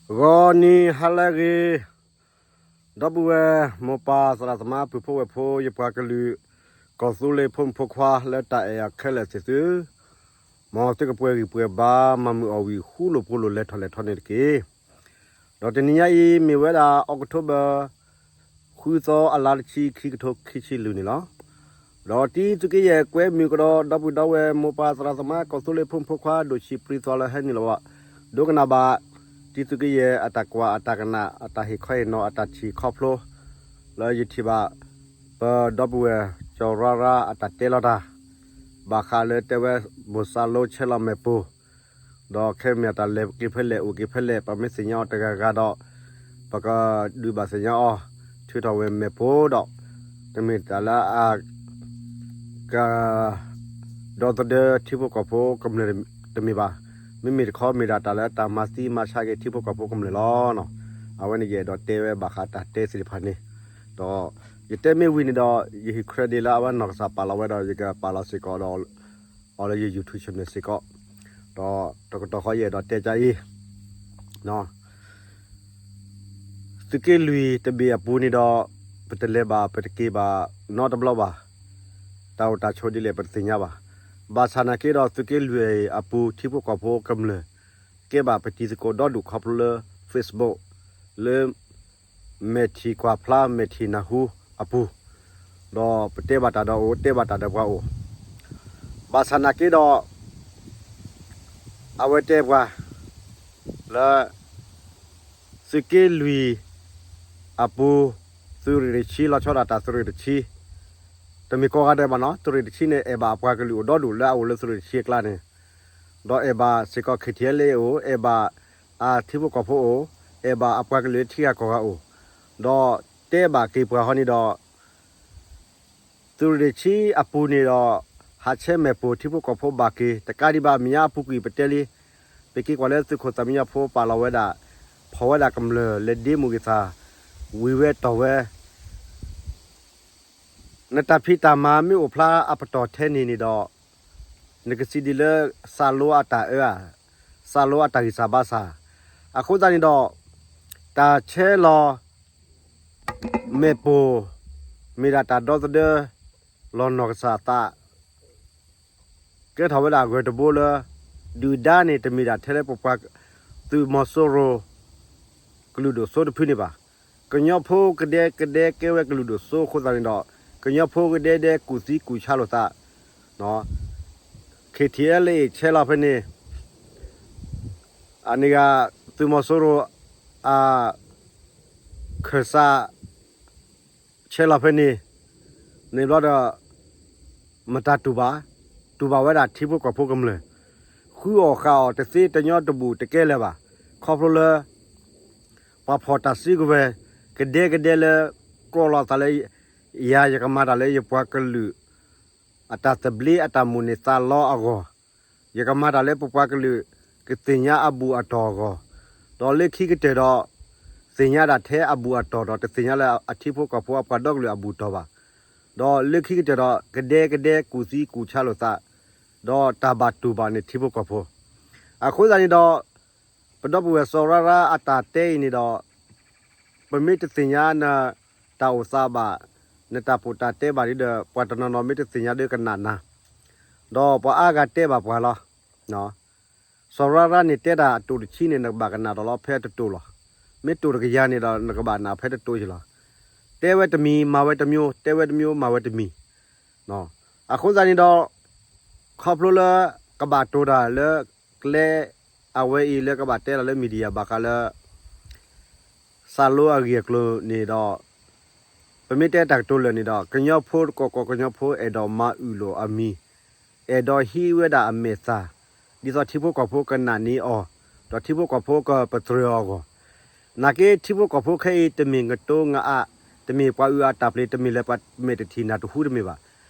ဂီၤနံၤဟါလၢအဂ့ၤ, ဒီပုၢ်ဝဲၢ်မိၢ်ပၢ်သရၣ်သမါ ပုၢ်ဖိဝဲၢ်ဖိ ယပှၤကလုာ် ကီၢ်သူလ့ၤဖိမုၣ်ဖိခွါ လၢတၢ်အဲၣ်အီၤခဲလၢာ်သ့ၣ်သု, မ်သုကပှဲၤဂံၢ်ပှဲၤဘါ မၤမုာ်အီၣ်ဝံၣ် ဃူလိာ်ဖိးလိာ် လဲၤထီၣ်လဲၤထီန့ၣ်တက့ၢ်. ဒီးတနံၤညါအံၤ မ့ၢ်ဝဲဒၣ် October ဃုသီ အလါတဆံ ခံကထိခံဆံလွံၢ်န့ၣ်လီၤ. ဒီးတံၤသုးက့ယဲၢ် ကွဲမုာ်ကဒီး ဒီပုၢ်ဒီဝဲၢ်မိၢ်ပၢ်သရၣ်သမါ ကီၢ်သူလ့ၤဖိမုၣ်ဖိခွါ ဒိၣ်ဆံးပြံသီလၢဟဲနုာ်လီၤဘၣ်, ဒိကနၣ်ဘၣ် တံၤသုးက့ယဲၢ် အတၢ်ကွၢ်အတၢ်ကနၣ် အတၢ်ဟ့ၣ်ခီဟ့ၣ်နီၤ အတၢ်ထံၣ်ခီဖျိ လၢယထံၣ်ဘၣ် ပဒီပုၢ်ဝဲၢ်ကၠီၤရါရါ အတၢ်တဲလီၤတၢ် ဘၣ်ဃးလၢတဲဝဲ မိၢ်စၢ်လိဆဲးလီၤမဲာ်ပိၢ်, ဒီးခဲမ့ၢ်တၢ်လဲၤက့ၤဖဲလဲၣ် အိၣ်က့ၤဖဲလဲၣ် ပမ့ၢ်သ့ၣ်ညါအီၤတဂၤဂၤဒီး ပကဒုးဘၣ်သ့ၣ်ညါအီၤ ထုးထီၣ်ဝဲမဲာ်ပိၢ်ဒီး တမ့ၢ်တၢ်လၢအ က ဒီသဒၢထံဖိကီၢ်ဖိကမျၢၢ်တမ့ၢ်ဘၣ်. မ့မ့ၢ်တခီ မ့ၢ်ဒၣ်တၢ်လၢတၢ်မၤသံမၤဆါက့ၤ ထံဖိကီၢ်ဖိကမျၢၢ်လီၤ. အဝဲန့ၣ်ယအဲၣ်ဒိးတဲဝဲဘၣ်ဃးတၢ်တဲသ့ၣ်တဖၣ်န့ၣ်, ဒီးယတဲမ့ၢ်ဝံၤန့ၣ်ဒီး ယဟ့ၣ် credit လၢအဝဲနီၢ်ကစၢ်ပာ်လီၤဝဲဒီး ယကပာ်လီၤစ့ၢ်ကီးဒီး အီၤလၢယ YouTube channel စ့ၢ်ကီး, ဒီးတကတီၢ်ဃီယအဲၣ်ဒိးတဲကအံၤ သုးက့လွံၢ်တဘ့ၣ်အပူၤန့ၣ်ဒီး ပတလဲၤဘၣ် ပတက့ၤဘၣ်နီတဘျီဘၣ်. တၢ်အိၣ်တၢ်ဆိးဒ်လဲၣ် ပတသ့ၣ်ညါဘၣ်. ဘၣ်ဆၣ်နာ်က့ဒီး သုးက့လွံၢ်အပူၤ ထံဖိကီၢ်ဖိကမျၢၢ် ကဲဘၣ်ပတံၤသကိးဒီဒူၣ်ခီဖျိလၢ Facebook လၢ မဲာ်ထံၣ်ကွၢ်ဖျါ မဲာ်ထံၣ်နၢ်ဟူအပူၤ, ဒီးပတဲဘၣ်တၢ်ဒီးအိၣ် တဲဘၣ်တၢ်ဒီးပှၤအိၣ်, ဘၣ်ဆၣ်နာ်က့ဒီး အဝဲတဲပှၤ လၢ သုးက့လွံၢ်အပူၤ သုးရ့ၣ်တဆံ လီၤဆီဒၣ်တၢ်သုးရ့ၣ်တဆံ, တမ့ၢ်ကိးဂၤဒဲးဘၣ်နီၤ, သုးရ့ၣ်တဆံန့ၣ် အဲၣ်ဘၣ်အပှၤကလုာ်အိၣ်ဒီဒူၣ်လၢအအိၣ်လၢသုးရ့ၣ်တဆံအကျါန့ၣ်, ဒီးအဲၣ်ဘၣ်စ့ၢ်ကီး KTLA အိၣ်, အဲၣ်ဘၣ်အထံဖိကီၢ်ဖိအိၣ်, အဲၣ်ဘၣ်အပှၤကလုာ်လၢထံဂၤကီၢ်ဂၤအိၣ်, ဒီးတဲဘၣ်က့ၤပှၤဟီန့ၣ်ဒီး သုးရ့ၣ်တဆံအပူၤန့ၣ်ဒီး ဟးဆဲမဲာ်ပိၢ်ထံဖိကီၢ်ဖိဘၣ်က့ၤ တကးဒံးဘၣ် မဲာ်ညါအပူၤကွံာ်ပတဲလံ, ပက့ၤကွၢ်လၢသုးခိၣ်သၣ်မံညီၤဖိပာ်လီၤဝဲဒၣ် ဖီၣ်ဝဲဒၣ်ကမျၢၢ်လဲၤဒ့မုၣ်ဂ့ၤသး ဝံၤဝဲတီၢ်ဝဲ နတၢ်ဖံးတၢ်မၤမ့ၢ်အိၣ်ဖျါအပတီၢ်ထဲန့ၣ်န့ၣ်ဒီး နကစံးဒ်လၢ စၢ်လိအတၢ်အၢဧါ, စၢ်လိအတၢ်ဂံၢ်စၢ်ဘါစၢ်, အဃိသတးန့ၣ်ဒီး တၢ်ဆဲလီၤ မဲာ်ပိၢ် မ့ၢ်ဒၣ်တၢ်ဒီသဒၢ လီၤနီၢ်ကစၢ်သး ကဲထီၣ်ဝဲဒၣ်ဂၢၢ်တဘိလၢ ဒုၣ်ဒါန့ၣ် တမ့ၢ်ဒၣ်ထဲလၢပပှၤ သုးမီၤစိရိၤ ကလုာ်ဒိၣ်စိတဖုန့ၣ်ဘၣ်. ကညီဖိကဒဲကဒဲကဲဝဲကလုာ်ဒိၣ်စိအဃိသတးန့ၣ်ဒီး ကညီဖိကဒဲဒဲကူၣ်သံကူၣ်ဆါလိာ်သး KTLA ဆဲလီၤဖဲန့ၣ် အန့ၣ်ဂ့ၤ သုးမီၤစိရိၤ အခၢၣ်စး ဆဲလီၤဖဲန့ၣ် န့ၣ်ဘျီဒီး မတၤတူၢ်ဘၣ်, တူၢ်ဘၣ်ဝဲဒၣ်ထံဖိကီၢ်ဖိကမျၢၢ်, ဃုအီၣ်ဃာ်အီၣ်တသ့တညီတဘူၣ်တကဲလၢၤဘၣ်. ခီဖျိလၢ ပှၤဖီၣ်တၢ်စုကဝဲၤ ကဒဲကဒဲလၢ ကြၢးလီၤသးလၢ ယၤယကမၤတၢ်လၢယပှၤကလုာ် အတၢ်သဘျ့အတၢ်မိၣ်န့ၢ်သးလီအဂီၢ်, ယကမၤတၢ်လၢပပှၤကလုာ် ကသ့ၣ်ညါအဘူၣ်အတီၢ်အဂီၢ်, ဒီးလၢခံကတၢၢ်ဒီး သ့ၣ်ညါဒၣ်ထဲအဘူၣ်အတီၢ်ဒီး တသ့ၣ်ညါလၢအထံဖိကီၢ်ဖိအပှၤဒီကလုာ်အဘူၣ်အတီၢ်ဘၣ်. ဒီးလၢခံကတၢၢ်ဒီး ကဒဲကဒဲကူၣ်သံကူၣ်ဆါလိာ်သး, ဒီးတၢ်ဘၣ်တူၢ်ဘၣ်န့ၣ်ထံဖိကီၢ်ဖိ. အဃိသတးန့ၣ်ဒီး ပဒီပုၢ်ဝဲၢ်စီၤရါရါအတၢ်တဲအံၤန့ၣ်ဒီး ပမ့ၢ်တသ့ၣ်ညါနတၢ်အိၣ်သးဘၣ်, နတၢ်ပီးတၢ်တဲဘၣ်ဒီး ပှၤတနီၤနီၤမ့ၢ်တသ့ၣ်ညါဒီးကနၣ်နၤ, ဒီးပှၤအါဂၤတဲဘၣ်ပှၤလီၤ. စီၤရါရါန့ၣ်တဲတၢ်အတိၢ်တဆံန့ၣ် နကဘၣ်ကနၣ်ဒီးလီၤ ဖဲတတိၢ်လီၤ. မ့ၢ်တိၢ်တကယၤန့ၣ်ဒီး နကဘၣ်နၢ်ဖဲတတိၢ်ယလီၤ. တဲဝဲတမံၤ မၤဝဲတမျိုး, တဲဝဲတမျိုး မၤဝဲတမံၤ. အဃိသတးန့ၣ်ဒီး ခီဖျိလၢ ကဘၣ်တိၢ်တၢ်လၢ ကျဲအဝဲအံၤလၢကဘၣ်တဲလီၤလၢ media ဘၣ်ဃးလၢ စၢ်လိအဂ့ၢ်အကျိၤန့ၣ်ဒီး ပမ့ၢ်တဲတၢ်ကတိၤလၢာ်န့ၣ်ဒီး ကညီဖိတကီၢ်ကီၢ် ကညီဖိအဲၣ်ဒိးမၤအုၣ်လိာ်အမံၤ, အဲၣ်ဒိးဟံးဝဲဒၣ်အမဲာ်သၣ်, ဒ်သိးထံဖိကီၢ်ဖိကနာ်န့ၢ်အီၤ, ဒီးထံဖိကီၢ်ဖိကပတြၢၤအီၤအဂီၢ်. နာ်က့ထံဖိကီၢ်ဖိခဲအံၤ တမ့ၢ်ငတိငအါ, တမ့ၢ်ပှၤအုၣ်အတၢ်ပျ့ၤ, တမ့ၢ်လၢပှၤမဲာ်တထံၣ်နၢ်တဟူတမ့ၢ်ဘၣ်.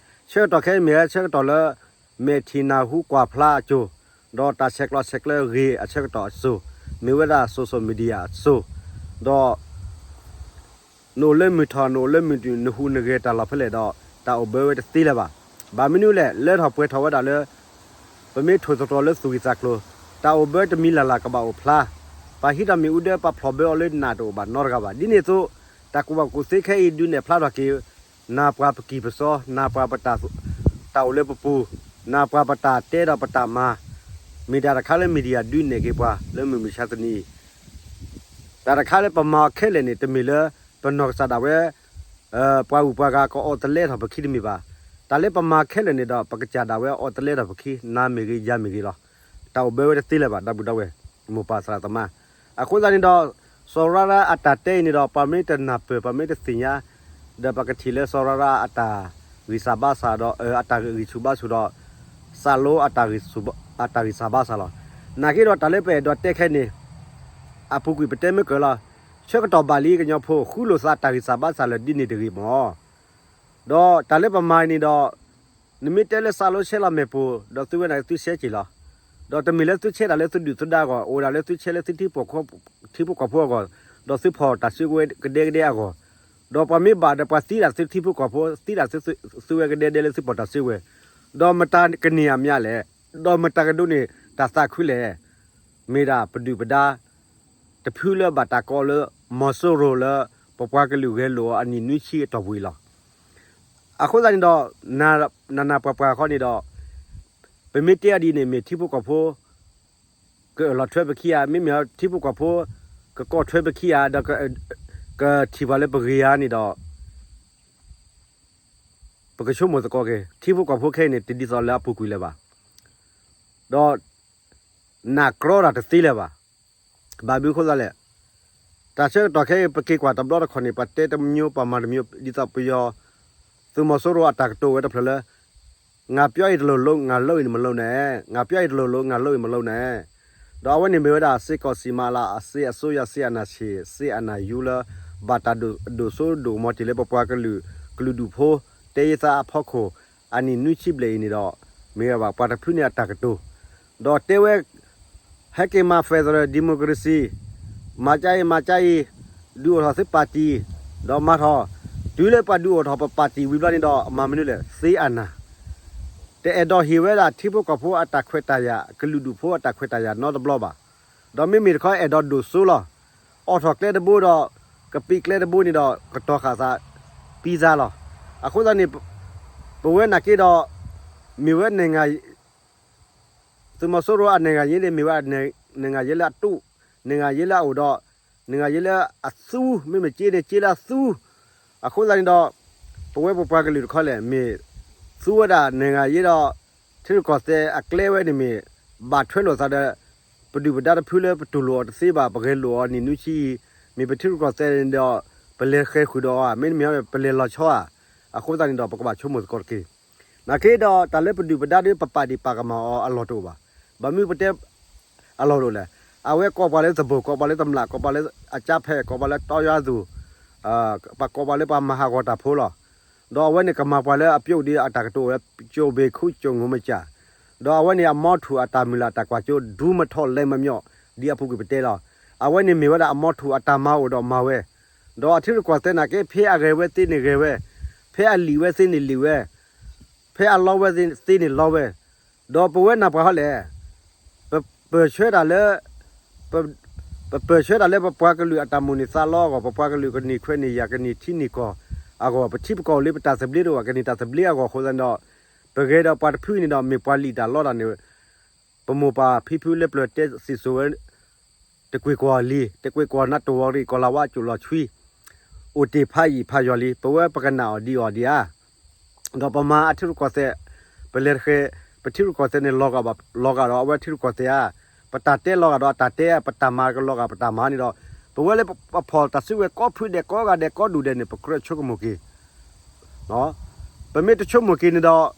ဆၢကတီၢ်ခဲအံၤမ့ၢ်ဟဲဆၢကတီၢ်လၢ မဲာ်ထံၣ်နၢ်ဟူကွၢ်ဖျါအစိၤ, ဒီးတၢ်ဆဲးကျိးဆဲးကျၢဂ့ၤအဆၢကတီၢ်အစိၤ, မ့ၢ်ဝဲဒၣ် social media အစိၤ, ဒီး နအိၣ်လၢမုၢ်ထီၣ် နအိၣ်လၢမုၢ်နုာ် နဟူးနဂဲၤတၢ်လီၢ်ဖဲလဲၣ်ဒီး တၢ်အိၣ်ဘၢဝဲတသ့လၢၤဘၣ်. ဘၣ်မနုၤလဲၣ် လၢထီၣ်ပှဲၤထီၣ်ဝဲဒၣ်လၢ ပမ့ၢ်ထိၣ်သတြီၤလၢသူၣ်ဂံၢ်သးကျိၤ, တၢ်အိၣ်ဘၢတမံၤလၢ်လၢ်ကဘၣ်အိၣ်ဖျါ ပှၤဟံးထီၣ်မ့ၣ်အူဒၢ ပှၤဖျိးဘၢအီၤလၢနးတအိၣ်ဘၣ်နီတဂၤဘၣ်. ဒ်န့ၣ်အသိး တၢ်ကူၣ်ဘၣ်ကူၣ်သ့ခဲအံၤ ဒုးနဲၣ်ဖျါထီၣ်က့ၤ နၢ်ပှၤပကံၢ်ပစီ, နၢ်ပှၤပတၢ်, တၢ်အိၣ်လၢပပူၤ, နၢ်ပှၤပတၢ်တဲဒီးပတၢ်မၤ, မ့ၢ်တၢ်တခါလၢ media ဒုးနဲၣ်က့ၤပှၤလၢမုၢ်မဆါတနံၤအံၤ တၢ်တခါလၢပမၤအီၤခဲလၢာ်န့ၣ် တမ့ၢ်လၢ ပနီၢ်ကစၢ်ဒၣ်ဝဲ ပှၤဂုၤပှၤဂၤကအီၣ်တလဲထီၣ်ပခံတမ့ၢ်ဘၣ်. တၢ်လၢပမၤခဲလၢာ်န့ၣ်ဒီး ပကစၢ်ဒၣ်ဝဲအီၣ်တလဲထီၣ်ပခံ နၤမ့ၢ်ဂ့ၤ ယၤမ့ၢ်ဂ့ၤလီၤ. တၢ်အိၣ်ဘၢဝဲတသ့လၢၤဘၣ် ဒီပုၢ်ဒီဝဲၢ် မိၢ်ပၢ်သရၣ်သမါ. အဃိသတးန့ၣ်ဒီး စီၤရါရါအတၢ်တဲအံၤန့ၣ်ဒီး ပှၤမ့ၢ်တနၢ်ပၢၢ် ပှၤမ့ၢ်တသ့ၣ်ညါ ဒီးပကထံၣ်လၢစီၤရါရါအတၢ်ဂံၢ်စၢ်ဘါစၢ်ဒီး အတၢ်ဂံၢ်ဆူၣ်ဘါဆူၣ်ဒီး စးလိအတၢ်ဂံၢ်စၢ်ဘါစၢ်လီၤ. နာ်က့ဒီးတၢ်လၢပအဲၣ်ဒိးတဲခဲန့ၣ် အပူၤကွံာ်ပတဲမ့ၢ်ကၢၤလီၤ. ဆၢကတီၢ်ဘၣ်လံကညီဖိ ဃုလိာ်သးတၢ်ဂံၢ်စၢ်ဘါစၢ်လၢဒ်န့ၣ်တဂ့ၤမၢ်. ဒီးတၢ်လၢပမၤန့ၣ်ဒီး နမ့ၢ်တဲလၢစးလိဆဲးလီၤမဲာ်ပူၤ ဒီးသုဝဲဒၣ်သုဆဲးက့ၤလီၤ. ဒီးတမ့ၢ်လၢသုဆဲးတၢ်လၢသုဒုၣ်သုဒါအဂီၢ် အိၣ်ဒၣ်လၢသုဆဲးလၢသုထံဖိကီၢ်ဖိအဂီၢ်, ဒီးသုဖီၣ်တၢ်စုကဝဲၤကဒဲကဒဲအဂီၢ်, ဒီးပှၤမ့ၢ်ဘၣ်ဒီးပှၤသံဒၣ်သုထံဖိကီၢ်ဖိ သံဒၣ်သုဝဲကဒဲဒဲလၢသုဖီၣ်တၢ်စုကဝဲၤ, ဒီးမတၤကန့ၢ်အမါလဲၣ်, ဒီးမတၤကဒိးန့ၢ်တၢ်သးခုလဲၣ်. မ့ၢ်ဒၣ်ပဒုၣ်ပဒါ တဖုလၢဘၣ်တၢ်ကိးလၢ မီၤစိရိၤလၢ ပပှၤကလုာ်ဂဲၤလိာ်အီၤအနံၣ်နွံဆံအတီၢ်ပူၤအံၤလီၤ. အဃိသတးန့ၣ်ဒီး နနၢ်ပှၤပှၢ်ဃီန့ၣ်ဒီး ပမ့ၢ်တဲအီၤဒ်န့ၣ် မ့ၢ်ထံဖိကီၢ်ဖိ ကအၢၣ်လီၤထွဲပခံဧါ, မ့မ့ၢ်ထံဖိကီၢ်ဖိ ကကိးထွဲပခံဧါ, ဒီးကထံၣ်ပှၤလၢပဂ့ၤဧါန့ၣ်ဒီး ပကဆိကမိၣ်သကိးက့ၤ ထံဖိကီၢ်ဖိခဲအံၤန့ၣ် တဒ်သိးလၢအပူၤကွံာ်လၢၤဘၣ်. ဒီး နၢ်ကြီတၢ်တသ့လၢၤဘၣ်. ဘၣ်မနုၤအဃိသတးလဲၣ်, တၢ်ဆၢကတီၢ်ခဲအံၤ ပက့ၤကွၢ်တဘျီတခီၣ်န့ၣ် ပှၤတဲတမံၤ ပှၤမၤတမံၤ ဒ်သိးပယီၤ သုးမီၤစိရိၤအတၢ်ကတိၤဝဲတဖျၢၣ်လၢ ငါပြောရင်တလုပ်လုပ် ငါလုပ်ရင်မလုပ်နဲ့, ငါပြောရင်တလုပ်လုပ် ငါလုပ်ရင်မလုပ်နဲ့. ဒီးအဝဲန့ၣ်မ့ၢ်ဝဲဒၣ် စစ်ကောင်စီ မ့ၢ်လၢ စစ်အစိုးရ စစ်အာဏာရှင် စစ်အာဏာယူလၢ ဘၣ်တၢ်ဒိၣ်စိဒိၣ်ကမီၤတ့ၢ်လၢပပှၤကလုာ် ကလုာ်ဒူၣ်ဖိ တဲယသးအဖီခိၣ် အနံၣ်နွံဆံဘျဲၣ်အံၤန့ၣ်ဒီး မ့ၢ်ဝဲဘၣ်ပှၤတဖုန့ၣ်အတၢ်ကတိၤ ဒီးတဲဝဲ ဟဲက့ၤမၤ federal democracy မၤကါအံၤ မၤကါအံၤ ဒုးအိၣ်ထီၣ်သုပၣ်တံၣ် ဒီးမၤထီၣ် တုၤလၢပှၤဒုးအိၣ်ထီၣ်ပပၣ်တံၣ်ဝံၤဘျီန့ၣ်ဒီး မၤမနုၤလဲၣ် သ့အနၢ် တအဲၣ်ဒိးဟ့ၣ်ဝဲဒၣ်ထံဖိကီၢ်ဖိအတၢ်ခွဲးတၢ်ယာ် ကလုာ်ဒူၣ်ဖိအတၢ်ခွဲးတၢ်ယာ်နီတဘျီဘၣ်. ဒီးမ့မ့ၢ်တခီအဲၣ်ဒိးဒိၣ်စိလီၤ. အိးထီၣ်ကျဲတဘိဒီး ကပံးကျဲတဘိန့ၣ်ဒီး ကတီၤဃာ်သး ပံသါလီၤ. အဃိသတးန့ၣ် ပဝဲနာ်က့ဒီး မ့ၢ်ဝဲ သုးမီၤစိရိၤအ နိုင်ငံရေး န့ၣ် မ့ၢ်ဝဲ နိုင်ငံရေး လၢအတူး, နိုင်ငံရေး လၢအအိၣ်ဒီး နိုင်ငံရေး လၢအသူ, မ့မ့ၢ်က့န့ၣ် က့လၢအသူ. အဃိသတးန့ၣ်ဒီး ပဝဲပပှၤကလုာ်တခီလဲၣ် မ့ၢ်သူဝဲဒၣ် နိုင်ငံရေး ဒီး ထံရူၢ်ကီၢ်သဲးအကျဲဝဲန့ၣ်မ့ၢ် ဘၣ်ထွဲလိာ်သးဒီး ပဒုၣ်ပဒါတဖုလၢပတူၢ်လိာ်အီၤတသ့ဘၣ် ပဂဲၤလိာ်အီၤနံၣ်နွံဆံအံၤ, မ့ၢ်ပထံရူၢ်ကီၢ်သဲးန့ၣ်ဒီး ပလဲၤဃဲၤဃုာ်ဒီးအီၤဧါ, မ့တမ့ၢ် ပလဲၤလီၤဆီဧါ. အဃိသတးန့ၣ်ဒီး ပကဘၣ်ဆိကမိၣ်သကိးတက့ၢ်. နာ်က့ဒီး တၢ်လၢပဒုၣ်ပဒါဒီး ပပာ်ဒံးပာ်ကမၣ်အီၤအလီၢ်တအိၣ်ဘၣ်. ဘၣ်မနုၤပတဲအလီၢ်တအိၣ်လဲၣ်. အဝဲကိးပှၤလၢသဘိၣ်, ကိးပှၤလၢတမျၢ်, ကိးပှၤလၢအကၠါဖဲး, ကိးပှၤလၢတီယါသူၣ်, ပှၤကိးပှၤလၢပှၤမၤဟးဂီၤတၢ်ဖိလီၤ. ဒီးအဝဲန့ၣ်ကမၤပှၤလၢအပျိၣ်ဒ်အတၢ်ကတိၤဝဲ ကြိုပေခု ကြိုငိုမကျ ဒီးအဝဲန့ၣ်အမောထူးအတၢ်မုၢ်လၢ်တၢ်ကွၢ်စိ ဒူမထီၣ်လဲမမျီၣ် ဒ်အပူၤကွံာ်ပတဲလီၤ. အဝဲန့ၣ်မ့ၢ်ဝဲဒၣ်အမောထူးအတၢ်မၤအိၣ်ဒီးမၤဝဲ, ဒီးအထံရူၢ်ကီၢ်သဲးနာ်က့ ဖဲအဂဲၤဝဲသ့န့ၣ်ဂဲၤဝဲ, ဖဲအလံာ်ဝဲသ့န့ၣ်လံာ်ဝဲ, ဖဲအလီဝဲသ့န့ၣ်လီဝဲ, ဒီးပဝဲနၢ်ပှၤဟီလဲၣ် ပပၢၢ်ဆၢတၢ်လၢ ပပၢၢ်ဆၢတၢ်လၢပပှၤကလုာ်အတၢ်မိၣ်န့ၢ်သးလီအဂီၢ်, ပပှၤကလုာ်ကန့ၢ်ခွဲးန့ၢ်ယာ် ကန့ၢ်ထံန့ၢ်ကီၢ်အဂီၢ်, ပထံပကီၢ်အိၣ်လၢပတၢ်သဘျ့တအိၣ်ဘၣ်, ကန့ၢ်တၢ်သဘျ့အဂီၢ်အဃိသတးန့ၣ်ဒီး ပဂဲၤဒီးပှၤတဖုန့ၣ်ဒီး မ့ၢ်ပှၤလံၣ်တၢ်လီတၢ်န့ၣ် ပမိၢ်ပၢ်ဖံဖုလၢပျၢၤတဲစံၣ်စိၤဝဲ တကွ့ၢ်ကွီၢ်လံ, တကွ့ၢ်ကွီၢ်နးတဝီရံၣ် ကီၢ်လၤဝါကၠိၣ်လီၤဆွံ, အိၣ်တ့ၢ်ဖးယံာ်ဖးယီၤလံ, ပဝဲပကနၣ်အီၤဒံးအီၤဒံးဧါ. ဒီးပမၤအထံရူၢ်ကီၢ်သဲး, ပလဲၤတဃဲၤ, ပထံရူၢ်ကီၢ်သဲးန့ၣ် လီၤဂာ်ဒီးအဝဲထံရူၢ်ကီၢ်သဲးဧါ, ပတၢ်တဲလီၤဂာ်ဒီးအတၢ်တဲဧါ, ပတၢ်မၤကလီၤဂာ်ပတၢ်မၤန့ၣ်ဒီး, ပဝဲလၢပဖီၣ်တၢ်စုကဝဲၤကိးဖုဒဲးကိးဂၤဒဲးကိးဒူၣ်ဒဲးန့ၣ် ပကြၢးဆိကမိၣ်က့ၤ ပမ့ၢ်တဆိကမိၣ်က့ၤန့ၣ်ဒီး,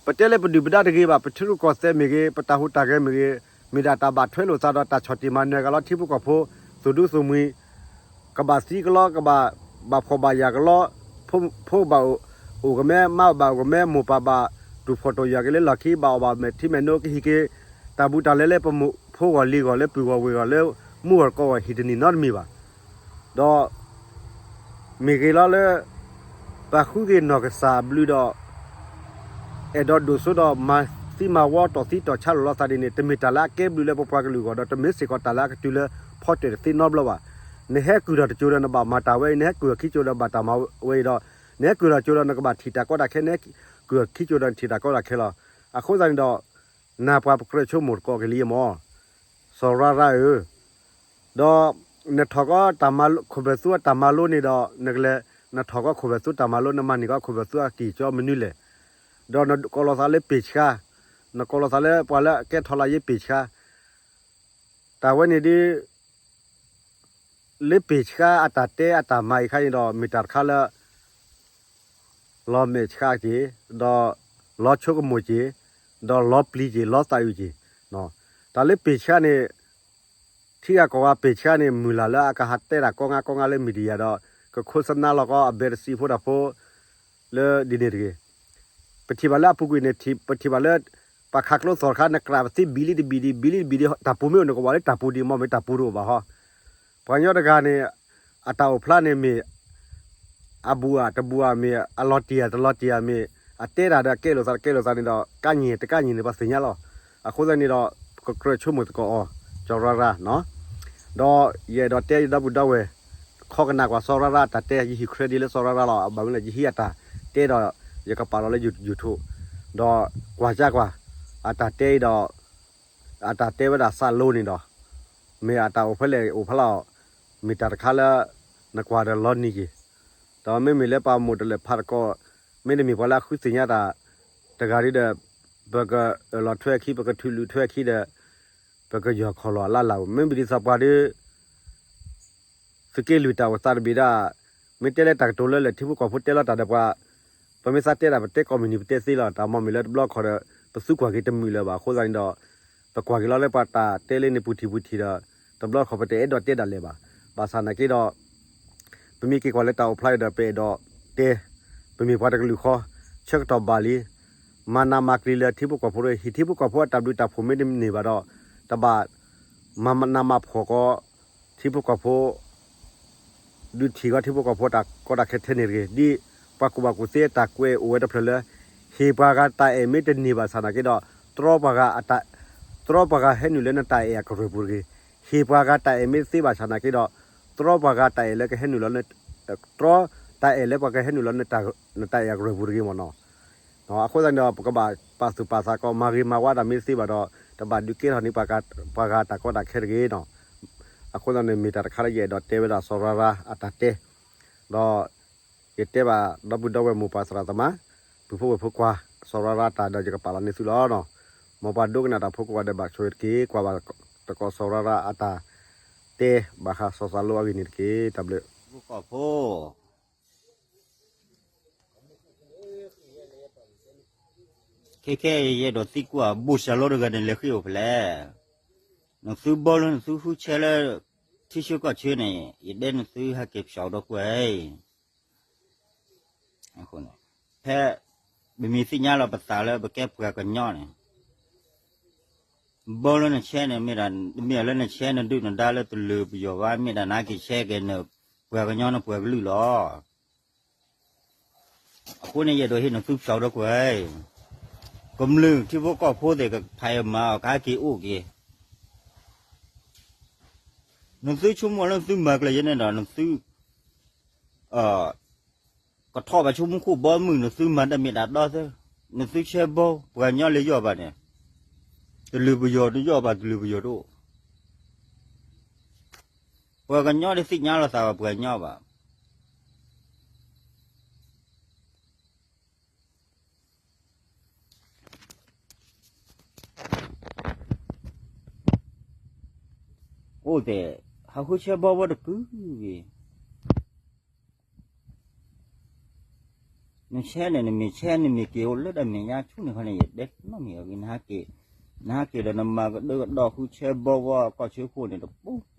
ပတဲလၢပဒုၣ်ပဒါတဂ့ၤဘၣ်, ပထံရူၢ်ကီၢ်သဲးမ့ၢ်ဂ့ၤ, ပတၢ်ဟူးတၢ်ဂဲၤမ့ၢ်ဂ့ၤ, မ့ၢ်ဒၣ်တၢ်ဘၣ်ထွဲလိာ်သးဒီးတၢ်ဆီၣ်တံၢ်မၤနၢၤကလီၤ ထံဖိကီၢ်ဖိ, သူၣ်ဒူသူၣ်မှံၤ, ကဘၣ်သံကလီ, ကဘၣ်ဘၣ်ဖှီၣ်ဘၣ်ယာ်ကလီ, ဖိဘၣ်အိၣ်ကမဲ, မါဘၣ်အိၣ်ကမဲ, မိၢ်ပၢ်ဘၣ်တူၢ်ဖှီၣ်တူၢ်ယာ်က့ၤလၢလီၢ်ခံ, ဘၣ်အီၣ်ဘၣ်မဲာ်ထံမဲာ်နိ, ကဟံးက့ၤတၢ်ဘူးတၢ်လဲလၢပမိၢ်ဖိဂီၢ်လံၤဂီၢ်, လၢပုၢ်ဂီၢ်ဝဲၢ်ဂီၢ်, လၢမူဂီၢ်ကီၢ်ဂီၢ်, ဟံၣ်တနံၣ်နီတမံၤဘၣ်. ဒီး မ့ၢ်ဂ့ၤလီၤလၢ ပဃုက့ၤနီၢ်ကစၢ်အဘျုးဒီး အဲၣ်ဒိးဒိၣ်စိဒီးမၤသ့ သံမၤဝီတီၢ်သံတီၢ်ဆါလိာ်လိာ်သးဒ်န့ၣ် တမ့ၢ်တၢ်လၢအကဲဘျုးလၢပပှၤကလုာ်အဂီၢ်ဒီး တမ့ၢ်စ့ၢ်ကီးတၢ်လၢအကတုၤလၢဖီတၢၣ်တသ့နီတဘျီဘၣ်. နဟဲကုၢ်ထီၣ်တစိၤဒီးနဘၣ်မၤတၢ်ဝဲအံၤ, နဟဲကုၢ်ထီၣ်ခံစိၤဒီးဘၣ်တၢ်မၤဝဲအံၤဒီး နဟဲကုၢ်ထီၣ်တစိၤဒီးနကဘၣ်ထံၣ်တၢ်ကီတၢ်ခဲ, နဟဲကုၢ်ထီၣ်တစိၤဒီးနထံၣ်တၢ်ကီတၢ်ခဲလီၤ. အဃိသတးန့ၣ်ဒီး နပှၤပကြၢးဆိကမိၣ်တကိးက့ၤလံမၢ်, စီၤရါရါဧၢ, ဒီးနထီၣ်ကီးတၢ်မၤလိ ခိၣ်ဘၢၣ်သူအတၢ်မၤလိန့ၣ်ဒီး နကလဲၤ နထီၣ်ကီးခိၣ်ဘၢၣ်သူတၢ်မၤလိ နမၤန့ၢ်ကီးခိၣ်ဘၢၣ်သူအကံၢ်ကၠီမနုၤလဲၣ်. ဒီးနကိးလီၤသးလၢပ့ၢ်ဆှါ, နကိးလီၤသးလၢပှၤလၢအကဲထီၣ်လၢယပ့ၢ်ဆှါ, တၢ်ဝဲန့ၣ်ဒ် လၢပ့ၢ်ဆှါအတၢ်တဲအတၢ်မၤအံၤခါန့ၣ်ဒီး မ့ၢ်တၢ်တခါလၢ လီၤမဲာ်ဆှးက့ၤ, ဒီးလီၤဆိကမိၣ်က့ၤ, ဒီးလီၤပျံၤက့ၤ, လီၤသးအုးက့ၤ, တၢ်လၢပ့ၢ်ဆှါန့ၣ် ထံဂၤကီၢ်ဂၤပ့ၢ်ဆှါန့ၣ် မုၢ်လၢ်လၢအကဟးတဲတၢ်ကီငါကီငါလၢ media ဒီး ကခိၣ်စနါလီၤကီးအဘဲတစံဖိတၢ်ဖိ လၢဒ်န့ၣ်တဂ့ၤ. ပထံၣ်ဘၣ်လၢအပူၤကွံာ်န့ၣ် ပထံၣ်ဘၣ်လၢ ပှၤခးကျိသီၣ်တခါ နကြၢးပသ့ဘံၣ်လံတဘံၣ်ဒံး ဘံၣ်လံတဘံၣ်ဒံး တၢ်ပူၤမ့ၢ်အိၣ် နကဝဲလၢတၢ်ပူၤဒံး မ့ၢ်မ့ၢ်တၢ်ပူၤတအိၣ်ဘၣ်ဟီ. ပှၤကညီတဂၤန့ၣ် အတၢ်အိၣ်ဖျါန့ၣ်မ့ၢ် အဘူးဧါတဘူးဧါမ့ၢ် အလီၤတံၢ်ဧါတလီၤတံၢ်ဧါမ့ၢ် အတဲတၢ်ဒီးကဲလိာ်သးတကဲလိာ်သးန့ၣ်ဒီး ကါညံၣ်တကါညံၣ်န့ၣ် ပှၤသ့ၣ်ညါလီၤ. အဃိသတးန့ၣ်ဒီး ပကြၢးဆိကမိၣ်သကိးအီၤ စီၤရါရါနီၤ. ဒီးယအဲၣ်ဒိးတဲယဒီပုၢ်ဒီဝဲၢ် ခီကနၣ်ကွၢ်စီၤရါရါအတၢ်တဲ ယဟံး credit လၢစီၤရါရါလီၤ. ဘၣ်မနုၤလဲၣ် ယဟံးအတၢ်တဲဒီး ယကပာ်လီၤလၢ YouTube ဒီးကွၢ်ကၢကွၢ် အတၢ်တဲအံၤဒီး အတၢ်တဲဝဲဒၣ်စးလိန့ၣ်ဒီး မ့ၢ်အတၢ်အိၣ်ဖဲလဲၣ်အိၣ်ဖဲလဲၣ် မ့ၢ်တၢ်တခါလၢ နကွၢ်ဒီးလီၤနံၤက့ၤ, ဒီးမ့မ့ၢ်လၢပှၤမိၢ်တလဲၤဖးတကီး မ့တမ့ၢ်ပှၤလၢအဃုသ့ၣ်ညါတၢ် တဂၤဒ်ဒီး ပကအၢၣ်လီၤထွဲအခံ ပကထုးလုာ်ထွဲအခံဒီး ပကယီၢ်ခီၣ်လီၤအလၢ်လၢ် မ့မ့ၢ်ဒ်သိးပှၤဒ် သုးက့လွံၢ်တၢ်အိၣ်သးတဘ့ၣ်ဒၣ် မ့ၢ်တဲလၢတၢ်ကတိၤလၢလၢထံဖိကီၢ်ဖိတဲလီၤတၢ်ဒီးပှၤ ပမ့ၢ်သးတဲတၢ် ပတဲကိးမုၢ်နံၤပတဲသ့လီၤ. တၢ်မ့မ့ၢ်လၢတဘျီခီၣ်ဒီး ပသုကွၢ်က့ၤတမုာ်လၢၤဘၣ်. အဃိသတးန့ၣ်ဒီး ပကွၢ်က့ၤလီၤလၢပှၤတၢ်တဲလၢန့ၣ်ပူၤထံၣ်ပူၤထံၣ်ဒီး တဘျီခီၣ်ပတအဲၣ်ဒိးတဲဒၣ်လဲာ်ဘၣ်. ဘၣ်ဆၣ်နာ်က့ဒီး ပမ့ၢ်က့ၤကွၢ်လၢတၢ်အိၣ်ဖျါအံၤဒီး ပအဲၣ်ဒိးတဲ ပမ့ၢ်ပှၤတကလုာ်ဃီ ဆၢကတီၢ်ဘၣ်လံ မၤနးမၤကျံၤလၢထံဖိကီၢ်ဖိဒီး ဟံၣ်ထံဖိကီၢ်ဖိအတၢ်ဘျုးတၢ်ဖှိၣ်မ့တမ့ၢ်ဘၣ်ဒီး တဘၣ်မၤနးမၤဖှီၣ်ကီး ထံဖိကီၢ်ဖိ ဒုးထံၣ်ကီးထံဖိကီၢ်ဖိတၢ်ကီတၢ်ခဲထဲန့ၣ်တဂ့ၤ. ဒ်ပှၤကူၣ်ဘၣ်ကူၣ်သ့အတၢ်ကွဲးအိၣ်ဝဲတဖျၢၣ်လၢ ဟ့ၣ်ပှၤဂၤတၢ်အဲၣ်မ့တန့ၢ်ဘၣ်ဆၣ်နာ်က့ဒီး တြီပှၤဂၤအတၢ် တြီပှၤဂၤဟဲနုာ်လၢနတၢ်အဲၣ်အကရၢၢ်ပူၤတဂ့ၤ. ဟ့ၣ်ပှၤဂၤတၢ်အဲၣ်မ့တသ့ဘၣ်ဆၣ်နာ်က့ဒီး တြီပှၤဂၤတၢ်အဲၣ်လၢကဟဲနုာ်လီၤ တြီတၢ်အဲၣ်လၢပှၤကဟဲနုာ်လီၤ နတၢ်အဲၣ်အကရၢၢ်ပူၤတဂ့ၤမ့ၢ်နီၤ. အဃိသတးန့ၣ်ဒီး ပကဘၣ်ပာ်သူၣ်ပာ်သးကီး မၤဂ့ၤမၤဝါတၢ်မ့ၢ်သ့ဘၣ်ဒီး တဘၣ်ဒုးကဲထီၣ်န့ၢ် ပှၤဂၤတၢ်ကီတၢ်ခဲတဂ့ၤနီၤ. အဃိသတးန့ၣ် မ့ၢ်တၢ်တခါလၢယအဲၣ်ဒိးတဲဝဲဒၣ်စီၤရါရါအတၢ်တဲ ဒီး ယတဲဘၣ်ဒီပုၢ်ဒီဝဲၢ်မိၢ်ပၢ်သရၣ်သမါ ပုၢ်ဖိဝဲၢ်ဖိကွၢ် စီၤရါရါတၢ်ဒီးယကပာ်လီၤန့ၢ်သုလီၤနီၤ. မ်ပှၤဒိကနၣ်တၢ်ဖိကိးဂၤဒဲးဘၣ်ဆိၣ်ဂ့ၤတက့ၢ် ကွၢ်ဘၣ်တကိးစီၤရါရါအတၢ်တဲ ဘၣ်ဃးစီၤစၤလိအဂ့ၢ်န့ၣ်တက့ၢ် တၢ်ဘျုး ဖိ ခဲခဲအံၤ ယအဲၣ်ဒိးသံကွၢ် ဘိၣ်စၢ်လိတဂၤန့ၣ် လဲၤဃ့ၢ်အိၣ်ဖဲလဲၣ်. နသုဘီလၢနသုဃုဆဲလၢ ထံဆၢကီၢ်ဆၢန့ၣ် ယတဲနသုဟဲက့ၤဖျိးဒီးကွၢ် ဖဲ ပမ့ၢ်သ့ၣ်ညါလီၤပသးလၢပကဲပှၤကညီန့ၣ် ဘီလၢနဆဲန့ၣ် မ့ၢ်ဒၣ် တမ့ၢ်လၢနဆဲနဒုၣ်နဒါလၢတလုာ်ပယီၤဘၣ် မ့ၢ်ဒၣ်နဟဲက့ၤဆဲက့ၤနပှၤကညီနပှၤကလုာ်လီၤ. အဃိန့ၣ် ယအဲၣ်ဒိးဟ့ၣ်နသုဖျိးဒီးကွၢ် ကမျၢၢ်ထံဖိကီၢ်ဖိသ့ၣ်ကဖးအမၤအီၤကဟဲက့ၤအိၣ်က့ၤ နသုဆိကမိၣ်လၢနသုမၤကျဲၤယဲန့ၣ်ဒီး နသု ကထီၣ်ဘၣ်ဆိကမိၣ်ခိၣ်ဘီမုၢ် နသုမၤတၢ်မ့ၢ်တၢ်တီသ့ နသုဆဲဘီ ပှၤကညီလၢယီၢ်ဘၣ်န့ၣ် တလုာ်ပယီၤတယီၢ်ဘၣ် တလုာ်ပယီၤတအိၣ် ပှၤကညီတသ့ၣ်ညါလီၤသးဘၣ်ပှၤကညီဘၣ် အိၣ်သ့ၣ် ဟးဃုဆဲဘီဝဲတကုၢ်ဂ့ၤ နဆဲန့ၣ် နမ့ၢ်ဆဲ နမ့ၢ်က့ၤအိၣ်လၢတၢ်မဲာ်ညါဆူန့ၣ်ခီန့ၣ် ယတဲနီတမံၤအဂ့ၢ် နဟဲက့ၤ နဟဲက့ၤဒီးနမၤကဒၢကဒီဃုဆဲဘီဝဲကီၢ်ဆၢခိၣ်န့ၣ်တပူၤ